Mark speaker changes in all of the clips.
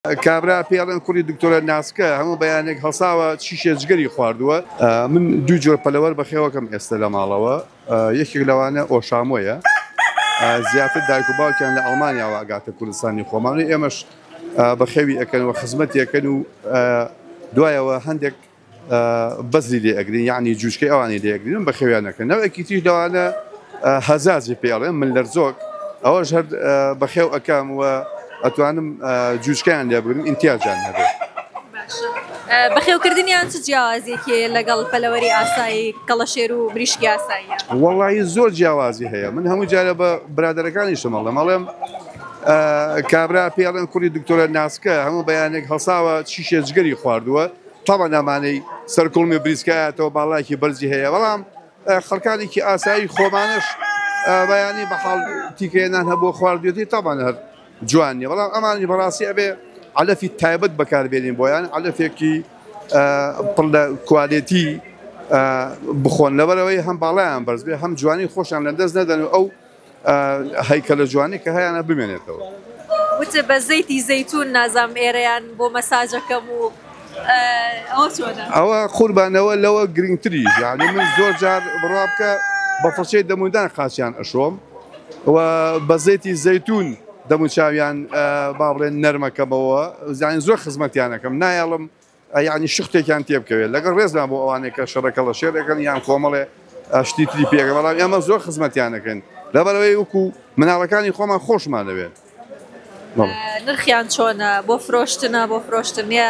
Speaker 1: کابرا پێی ئەڵێن کوڕی دکتۆرە ناسکە هەموو بەیانێک هەڵساوە شیشێ جگەری خواردووە. من دوو جۆر پەلەوەر بەخێوەکەم ئێستە لە ماڵەوە یەکێک لەوانە ئۆشامۆیە زیاتر دایک و باوکیان لە ئەڵمانیاوە ئەگاتە کوردستانی خۆمان و ئێمەش بەخێوی ئەکەن و خزمەتی ئەکەن و دوایەوە هەندێک بەزری لێ ئەگرین یعنی جوچکەی ئەوانی لێ ئەگرین بەخێویان نەکەن نەوەکی تریش لەوانە هەزازی پێ ئەڵێن من لەرزۆک ئەوەش هەر بەخێو ئەکەم و ئەتوانم جوچکەیان لێ بگرم ئینتیاجیان هەبێت.
Speaker 2: بەخێوکردنیان چ جیاوازیەکی هەیە لەگەڵ پەلەوەری ئاسایی کەڵەشێر و مریشکی ئاساییە؟
Speaker 1: وەڵی زۆر جیاوازی هەیە من هەموو جارە بە برادەرەکانیشم ئەڵێم ئەڵێم کابرا پێ ئەڵێن کوڕی دکتۆرە ناسکە هەموو بەیانێک هەڵساوە شیشێ جگەری خواردووە تەبعەن ئەمانەی سەر کوڵمی بریسکایەتەوە باڵایەکی بەرزی هەیە بەڵام خەڵکانێکی ئاسایی خۆمانەش بەیانی بە حاڵ تیکەیە نان هەبووە خواردوێتی تەبعەن هەر جوان نیە بەڵام ئەمانی بەڕاستی ئەبێ عەلەفی تایبەت بەکاربێنین بۆیان عەلەفێکی پڕ لە کوالێتی بخۆن لەبەرەوەی هەم باڵایان بەرز بێ هەم جوانی خۆشیان لە دەست نەدەن و ئەو هەیکەلە جوانی کە هەیانە بمێنێتەوە.
Speaker 2: وتت بە زەیتی زەیتون نازانم ئێرەیان بۆ مەساجەکەم و ئەوە چۆنە؟
Speaker 1: ئەوە قوربان ئەوە لەوە گرنگتریش یانی من زۆر جار بڕوا بکە بە فڵچەی دەمودان قاچیان ئەشۆم و بە زەیتی زەیتون دەموچاویان با بڵێن نەرمەکەمەوە زیانی زۆر خزمەتیانەکەم نایەڵم یەعنی شوختێکیان تێبکەوێت لەگەڵ ڕێزمان بۆ ئەوانەی کە شەڕە کەڵەشێر ئەکەن یان کۆمەڵێ شتی تری پێ ئەکەن بەڵام ئێمە زۆر خزمەتیان ئەکەین لەبەرئەوەی وەکو مناڵەکانی خۆمان خۆشمان دەوێن.
Speaker 2: نرخیان چۆنە بۆ فرۆشتنە بۆ فرۆشتن نیە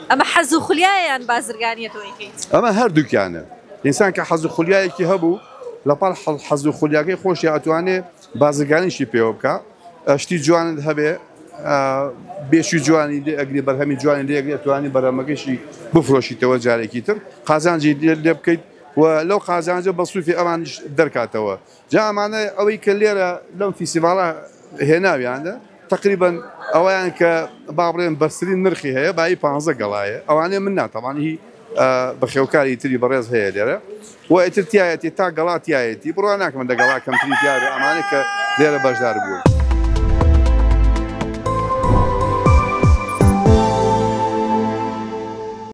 Speaker 2: ئەمە حەز و خولیایە یان بازرگانیە تۆ ئەیکەیت؟
Speaker 1: ئەمە هەردووکیانە ئینسان کە حەز و خولیایەکی هەبوو لەپاڵ حەز و خولیاکەی خۆشی ئەتوانێ بازرگانیشی پێوە بکا شتی جوانت هەبێ بێشی جوانی لێ ئەگری بەرهەمی جوانی لێ ئەگری ئەتوانی بەرهەمەکەشی بفرۆشیتەوە جارێکی تر قازانجی لێ بکەیت و لەو قازانجە بە سوفی ئەوانیش دەرکاتەوە جا ئەمانە ئەوەی کە لێرە لەم فیستیڤاڵە هێناویانە تقریبا ئەویان کە با بڵێن بەرزترین نرخی هەیە بایی پ گەڵایە ئەوانەیە من ناتەوان هی بەخێوکاری تری بەڕێز هەیە لێرە و ئیتر تایەتی تا گەڵا تایەتی بڕوا ناکەم لە گەڵا کەمتری تیاێ ئەمانەی کە لێرە بەشدار بوون.